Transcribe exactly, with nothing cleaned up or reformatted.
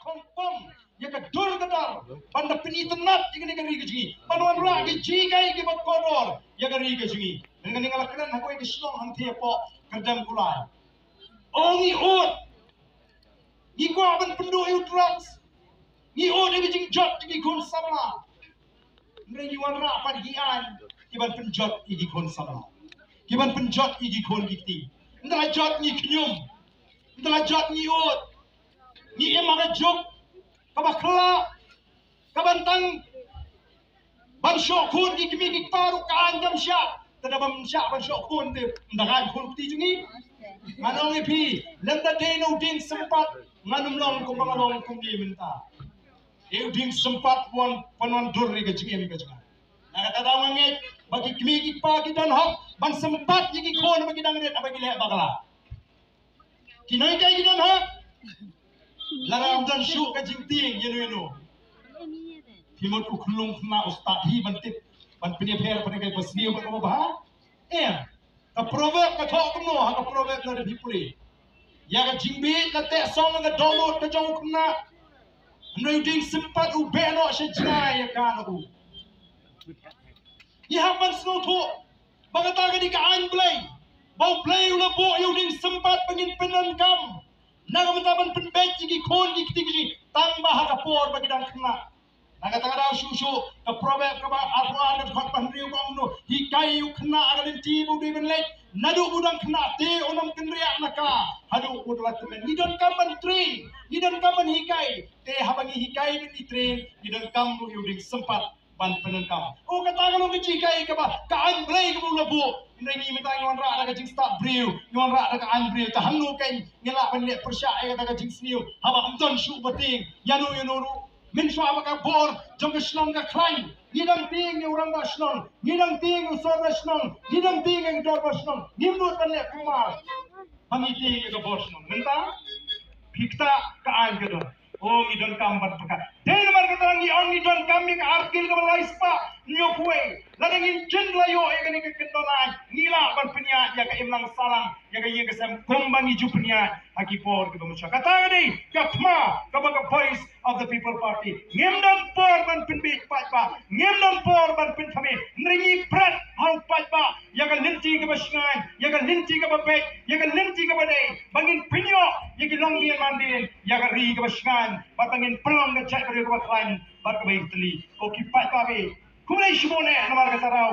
Pom pom ïa ka dur ka dar ban da pynitynnad ïa kane ka ri ka jong ngi, ban wanrah ki jinghikai kiba kordor ïa ka ri ka jong ngi. Ngan, ngan, nga la kren ha kawei ka shnong hangtei hapoh Kyrdem Kulai. O ngi ud, ngi kwah ban pynduh ïa u drugs, ngi ud ïa ka jingjot ïa ki khun samla. Hynrei ngi wanrah pat ki aiñ kiban pynjot ïa ki khun samla, kiban pynjot ïa ki khun ki kti. Ynda la jot ngi khñium, ynda la jot ngi ud. Ngi im ha ka juk kaba khla, kaban tang ban shoh khun ki kmie ki kpa ruh ka aiñ kam shah. Te da bym shah ban shoh khun te ynda ka aiñ khun kti jong ngi. Ngan ong ïa phi, lada dei na u dieng sympat ngan ym long kumba nga long kumne mynta. Ïa u dieng sympat wan, wan wan dur ïa ka jingim ka jong nga. Na kata daw nga ngeit ba ki kmie ki kpa ki don hok ban sympat ïa ki khun ba ki dang rit haba ki leh bakla. Ki nonghikai ki don hok. Lada ym don shuh ka jingtieng ïano ïano, phi mut u khyllung khynnah u stad hi ban tip, ban pynïapher ban ïa kai ba sniew bad kaba bha. Em. Ka proverb ka thoh kumno ha ka proverb, lada phi pule, ïa ka jingbieit la teh song ha ka dohnud ka jong u khynnah, hynrei u dieng sympat u beh noh sha jngai ïa ka na u. Ngi hap ban sngewthuh ba kata ka dei ka aiñ Blei, ba U Blei u la buh ïa u dieng sympat ba ngin pyndonkam na ka bynta ban pynbeit ïa ki khun ki kti ki jong ngi tang ba ha ka por ba ki dang khynnah. Na kata ka daw shuh shuh ka Proverb kaba arphew ar, ka dkhot ba hynriew ka ong kumno, hikai ïa u khynnah ha ka lynti ba u dei ban leit. Naduh ba u dang khynnah te un ym kynriah na ka haduh ba u la tymmen. Ngi donkam ban train, ngi donkam ban hikai. Te haba ngi hikai bad ngi train, ngi donkam ruh ïa u dieng sympat ban pyndonkam. O, kata ka long ka jinghikai kaba ka aiñ Blei kaba u la buh. Hynrei ngi mynta ngi wanrah da ka jingstad briew, ngi wanrah da ka aiñ briew. Te hangno kein ngi lah ban leh pyrshah ïa kata ka jingsniew haba ym don shuh ba tieng ïano ïano ruh? Mynshuwa ba ka bor jong ka shnong ka khlaiñ, ngi dang tieng ïa u rangbah shnong, ngi dang tieng ïa u sordar shnong, ngi dang tieng ïa u dorbar shnong, ngim nud ban leh kumar ba ngi tieng ïa ka bor shnong. Mynta phi ktah ka aiñ ka don. O, ngi donkam ban pyrkhat. Dei namar kata ngi ong ngi donkam ïa ka Article kaba lai spah hynñiewphew wei. Lada ngin jin la ïoh ïa kane ka kyndon aiñ, ngi lah ban pynïaid ïa ka imlang sahlang, ïa ka ïing ka sem kumba ngi ju pynïaid ha ki por kiba mynshwa. Kata ka dei ka thma kaba ka Voice of the People Party. Ngim don por ban pynbieit paidbah, ngim don por ban pynthame. Hynrei ngi pret ha u paidbah ïa ka lynti kaba shngaiñ, ïa ka lynti kaba beit, ïa ka lynti kaba dei, ba ngin pynïoh ïa ki longdien mandien, ïa ka ri kaba shngaiñ, bad ba ngin pynlong ka jaitbynriew kaba khlaiñ bad kaba ïatylli. O ki paidbah, khublei shibun eh namar kata ka daw.